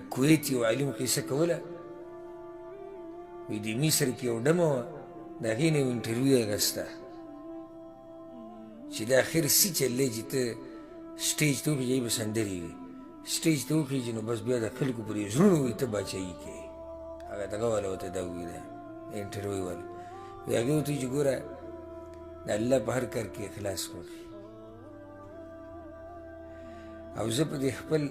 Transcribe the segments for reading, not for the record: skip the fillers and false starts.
کویت یو عالم قصه کوله، وایي د مصر کې یو ډمه وه، د هغې نه یو انټرویو یې اخیسته چې دا اخر څه چل دی چې ته سټیج ته وخېژې به سندرې وي، سټیج ته وخېژې نو بس بیا د خلکو پر زړونو وي ته باچایي کوې. هغه دغه والا ورته دا وویله، انټرویو والا، وایي هغې ورته وویل چې ګوره د الله په هر کار کې اخلاص خوښ او زه په دې خپل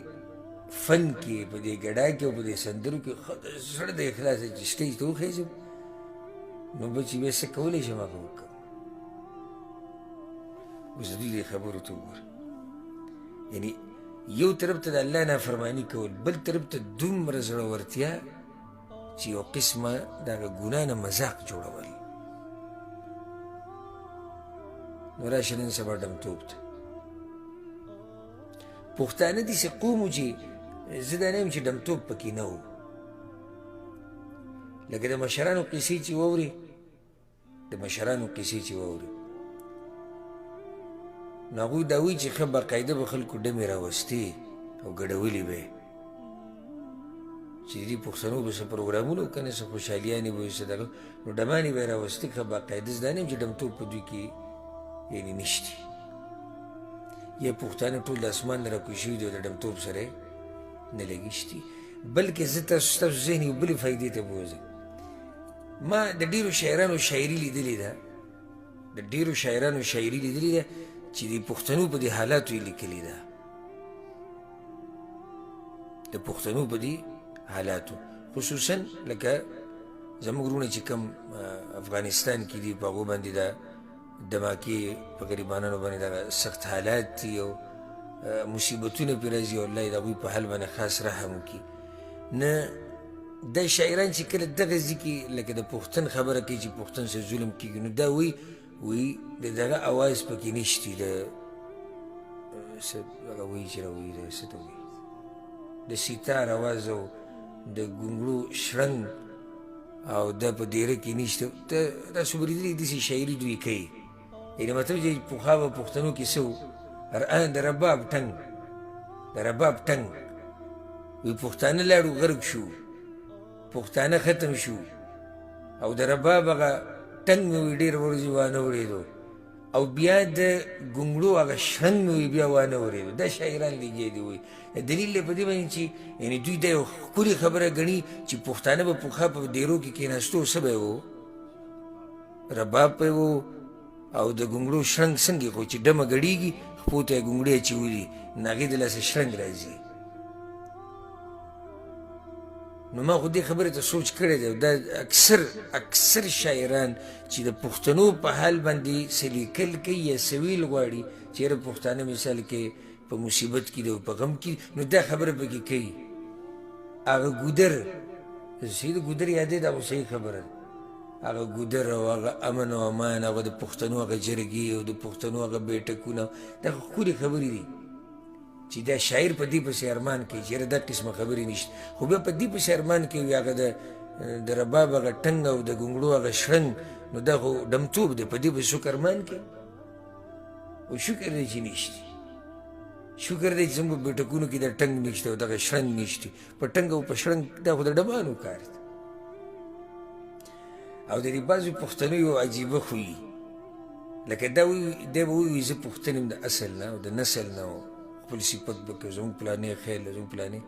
فن کې، په دې ګډا کې او په دې سندرو کې ښه د زړه د اخلاصه چې سټیج ته وخېژم نو به چې بیا څه کولی شم هغه وکړم. اوس د دوی دې خبرو ته وګوره، یعنی یو طرف ته د الله نافرماني کول، بل طرف ته دومره زړورتیا چې یو قسمه د هغه ګناه نه مذاق جوړول. نو راشه نن سبا ډمتوب ته پښتانه داسې قوم و چې زه دا نه یم چې ډمتوب پکې نه و، لکه د مشرانو قصې چې واورې، د مشرانو قصې چې واوري نو هغوی دا وایي چې ښه باقاعده به خلکو ډمې راوستې او ګډولې به یې، چې د دې پښتنو به څه پروګرامونه که نه څه خوشحالیانې به وي څه دغه، نو ډمانې به یې راوستې ښه باقاعده. زه دا نه یم چې ډمتوب په دوی کې یعنې نشتي، یا پښتانه ټول د اسمان نه راکوز شوي دي او د ډمتوب سره یې نه لګېشتي، بلکې زه تاسو ستاسو ذهن یو بلې فایدې ته بوځم. ما د ډېرو شاعرانو شاعري لیدلې ده، د ډېرو شاعرانو شاعري لیدلې ده چې د پښتنو په دې حالاتو یې لیکلې ده، د پښتنو په دې حالاتو، خصوصا لکه زموږ وروڼه چې کوم افغانستان کې دي په هغو باندې د دماکې په غریبانانو باندې دغه سخت حالات دي او مصیبتونه پرې راځي او الله یې د هغوی په حال باندې خاص رحم وکړي. نه دا شاعران چې کله دغه ځای کې لکه د پښتن خبره کوي چې پښتن سره ظلم کېږي، نو دا وایي، وایي د دغه اواز پکې نشتي، د څه هغه وایي چې راوایي د څه ته وایي، د سیتار اواز او د ګونګړو شرنګ او دا په دیره کې نشته. ته تاسو به لیدلي داسې شاعري دوی کوي، یعنې مطلب چې پخوا به پښتنو کې څه و، د رباب ټنګ، د رباب ټنګ، وی پښتانه لاړو غرق شو، پښتانه ختم شو، او د رباب هغه ټنګ مې وی ډېر ورځې وانه ورېدو، او بیا د ګونګړو هغه شرنګ مې وی بیا وانه ورېدو. دا شاعران لګیا دي وایي. دلیل دی په دې باندې چې یعنې دوی دا یو ښکلې خبره ګڼي چې پښتانه به پخوا په دیرو کې کېناستو څه به یې و، رباب به یې و او د ګونګړو شرنګ څنګه، خو چې ډمه ګډېږي خپو ته یې ګونګړې اچولي نو هغې د لاسه شرنګ راځي. نو ما خو دې خبرې ته سوچ کړی دی، دا اکثر اکثر شاعران چې د پښتنو په حال باندې څه لیکل کوي یا څه ویل غواړي چې یاره پښتانه مثال کې په مصیبت کې دی او په غم کې، نو دا خبره پکې کوي. هغه ګودر صحیح د ګودر یادې دا خو صحیح خبره ده، هغه ګودر او هغه امن او امان، هغه د پښتنو هغه جرګې او د پښتنو هغه بیټکونه، دا خو ښکلې خبرې دي چې دا شاعر په دې پسې ارمان کوي چې یاره دا قسمه خبرې نشته، خو بیا په دې پسې ارمان کوي هغه د رباب هغه ټنګ او د ګونګړو هغه شرنګ، نو دا خو ډمتوب دی، په دې پسې څوک ارمان کوي؟ او شکر دی چې نشته، شکر دی چې زموږ په بیټکونو کې دا ټنګ نشته او دغه شرنګ نشته. په ټنګ او په شرنګ دا خو د ډبانو کار دی. او د دې بعضو پښتنو یو عجیبه خوی، لکه دا وایي، دی به وایي زه پښتون یم د اصل نه او د نسل نه، او خپل صفت به کوي زموږ پلانی خیل دی، زموږ پلانی،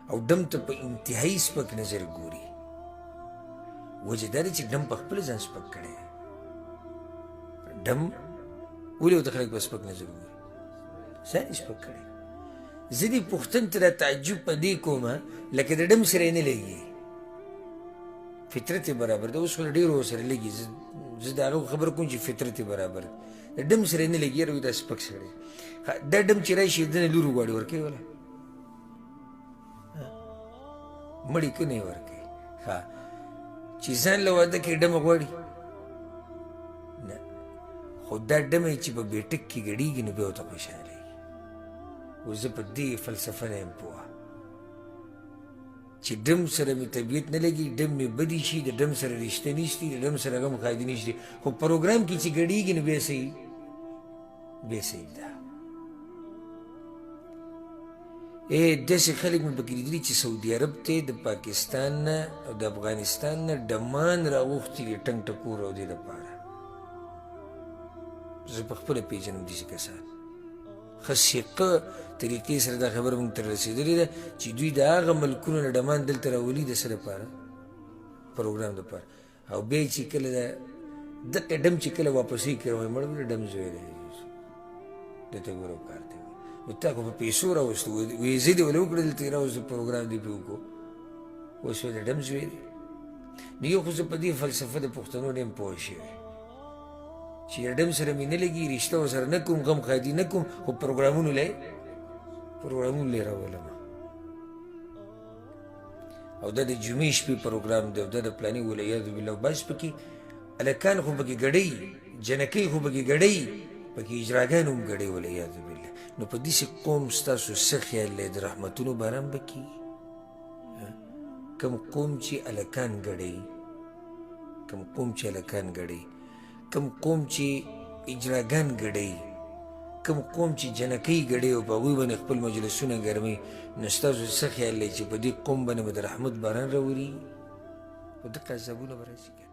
او ډم ته په انتهایي سپک نظر ګوري. وجه دا ده چې ډم په خپل ځان سپک کړی، ډم ولې ورته خلک په سپک نظر ګوري؟ ځان یې سپک کړی. زه دې پښتون ته دا تعجب په دې کوم لکه د ډم سره یې نه لګي، فطرت یې برابر دی. اوس خو له ډېرو سره لګي، زه د هغه خبره کوم چې فطرت یې برابر دی، د ډم سره یې نه لګي، یاره وایي دا سپک سړی، دا ډم چې راشي د نه لور وغواړي ورکوي وله مړی که نه یې ورکوي. ښه چې ځان له واده کې ډمه غواړي نه، خو دا ډمه چې په بیټک کې ګډېږي نو بیا ورته خوشحاله وي. اوس زه په دې فلسفه نه یم پوه چې ډم سره مې طبیعت نه لګي، ډم مې بدې شي، د ډم سره رشته نشتي، د ډم سره غم ښادي نشتي، خو پروګرام کې چې ګډېږي نو بیا صحیح، بیا صحیح ده. ای داسې خلک مې پکې لیدلي چې سعودي عرب ته د پاکستان نه او د افغانستان نه ډمان راغوښتي دي، ټنګ ټکور او دې دپاره. زه په خپله پېژنم داسې کسان. ښه ثقه طریقې سره دا خبره موږ ته رسېدلې ده چې دوی د هغه ملکونو نه ډمان دلته راولي د څه دپاره؟ پروګرام دپاره. او بیا چې کله دا دقه ډم چې کله واپسې کړی، وایي مړه ویله ډم زوی دی، ده ته ګوره کار ته. نو تا خو په پیسو راوستو، ویزې دې ولې وکړه، دلته یې راوستو، پروګرام دې پرې وکړو، اوس وایي د ډم زوی دی. نو یو خو زه په دې فلسفه د پښتنو نه یم پوه شوی چې د ډم سره مې نه لګي، رشته ورسره نه کوم، غم ښادي نه کوم، خو پروګرامونو له یې راولم. او دا د جمعې شپې پروګرام دی، او دا د پلاني والعیاذ بالله. بس پکې هلکان خو پکې ګډوي، جنکۍ خو پکې ګډوي، پکې اجراګان هم ګډوي، والعیاذ بالله. نو په داسې قوم ستاسو څه خیال دی؟ د رحمتونو باران به کېږي؟ کوم قوم چې هلکان ګډوي، کوم قوم چې هلکان ګډوي، کوم قوم چې اجراګان ګډوي، کوم قوم چې جنکۍ ګډوي او په هغوی باندې خپل مجلسونه ګرموي، نو ستاسو څه خیال دی چې په دې قوم باندې به د رحمت باران راورېږي؟ خو دقه عذابونه به راشي.